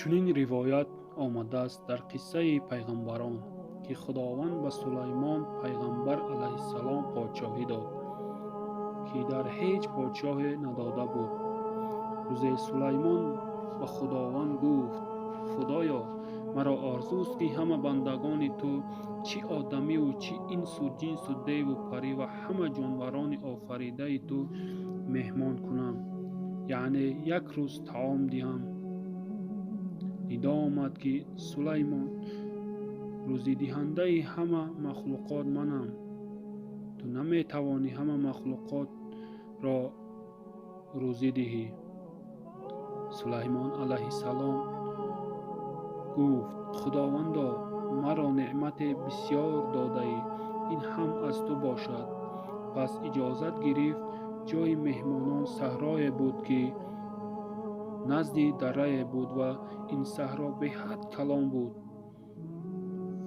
Чунин ривоят омадааст дар қиссаи пайғамбарон, ки Худованд ба Сулаймон пайғамбар алайҳиссалом подшоҳӣ дод, ки дар ҳеҷ подшоҳе надода буд. Рӯзе Сулаймон ба Худованд гуфт: Худоё, маро орзуст, ки ҳама бандагони ту, чӣ одамиву чӣ инсу ҷинсу деву парӣ ва ҳама ҷонварони офаридаи ту меҳмон кунам, яъне як рӯз таом диҳам. Нидо омад, ки Сулаймон, рӯзидиҳандаи ҳама махлуқот манам. Ту наметавонӣ ҳама махлуқотро рӯзӣ диҳӣ. Сулаймон алайҳиссалом гуфт: Худовандо, маро неъмате бисёр додаӣ, ин ҳам аз ту бошад. Пас иҷозат гирифт. Ҷои меҳмонон саҳрое буд, ки назди дарае буд ва ин саҳро беҳад калон буд.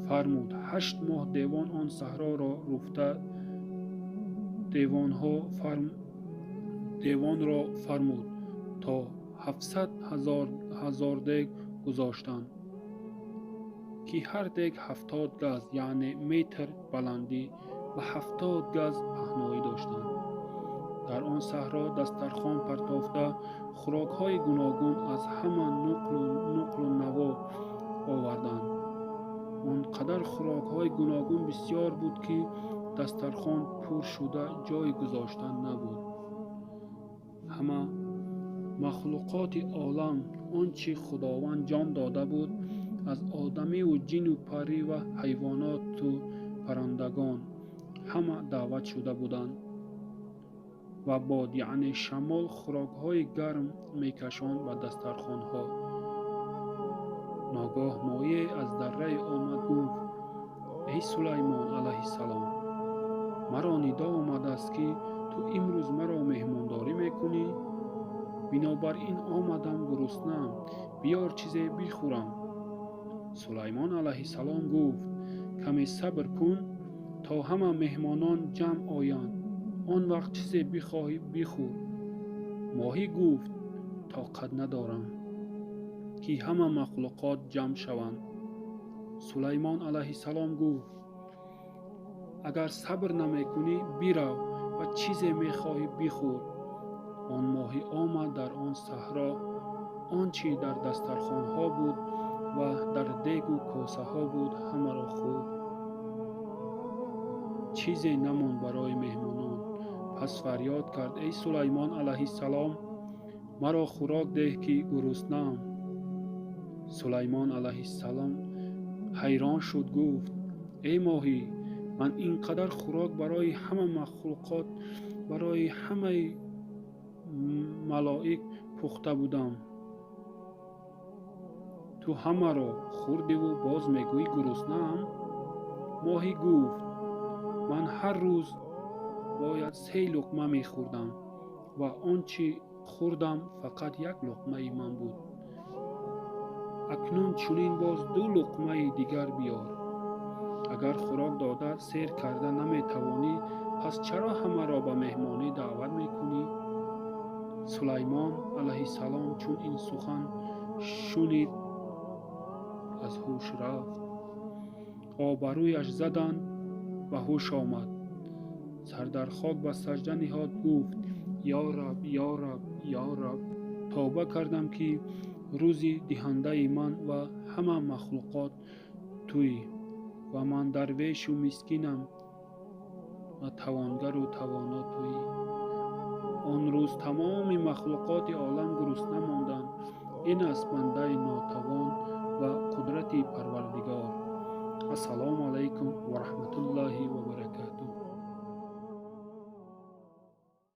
Фармуд: 8 моҳ девон он саҳроро руфта девонро фармуд, то 700 ҳазор дег гузоштанд, ки ҳар дег 70 газ, яъне метр баландӣ ва 70 газ паҳноӣ доштанд. Дар он саҳро дастархон партофта, хӯрокҳои гуногун аз ҳама нуқлу наво оварданд. Он қадар хӯрокҳои гуногун бисёр буд, ки дастархон пур шуда ҷой гузоштан набуд. Ҳама махлуқоти олам, он чи Худованд ҷон дода буд, аз одамиву ҷину парӣ ва ҳайвоноту паррандагон ҳама даъват шуда буданд. Ва бод, яъне шамол, хӯрокҳои гарм мекашонд ба дастархонҳо. Ногоҳ моҳие аз даррае омад, гуфт: Эй Сулаймон алайҳиссалом, маро нидо омадааст, ки ту имрӯз маро меҳмондорӣ мекунӣ. Бинобар ин омадам, гуруснаам, биёр чизе бихӯрам. Сулаймон алайҳиссалом гуфт: каме сабр кун, то ҳама меҳмонон ҷамъ оянд, он вақт чизе бихоҳӣ бихӯр. Моҳӣ гуфт: тоқат надорам, ки ҳама махлуқот ҷамъ шаванд. Сулаймон алайҳиссалом гуфт: агар сабр намекунӣ, бирав ва чизе мехоҳӣ бихӯр. Он моҳӣ омад дар он саҳро, он чи дар дастархонҳо буд ва дар дегу косаҳо буд, ҳамаро хӯрд. Чизе намонд барои меҳмонон. Пас фарёд кард: эй Сулаймон алайҳиссалом, маро хӯрок деҳ, ки гуруснаам. Сулаймон алайҳиссалом ҳайрон шуд, гуфт: эй моҳӣ, ман ин қадар хӯрок барои ҳама махлуқот, барои ҳамаи малоик пухта будам. Ту ҳамаро хӯрдиву боз мегӯӣ гуруснаам? Моҳӣ гуфт: ман ҳар рӯз бояд 3 луқма мехӯрдам ва он чи хӯрдам фақат 1 луқмаи ман буд. Акнун чунин боз 2 луқмаи дигар биёр. Агар хӯрок дода сер карда наметавонӣ, пас чаро ҳамаро ба меҳмонӣ даъват мекунӣ? Сулаймон алайҳиссалом чун ин сухан шунид, аз ҳуш рафт. Обрӯяш заданд, ба ҳуш омад. Сар дар хок ба саҷда ниҳод, гуфт: ё Раб, ё Раб, ё Раб, тавба кардам, ки рӯзи диҳандаи ман ва ҳама махлуқот туӣ ва ман дарвешу мискинам ва тавонгару тавоно туӣ. Он рӯз тамоми махлуқоти олам гурусна монданд. Ин аст бандаи нотавон ва қудрати Парвардигор. Ассалому алайкум ва раҳматуллоҳи ва баракатуҳ.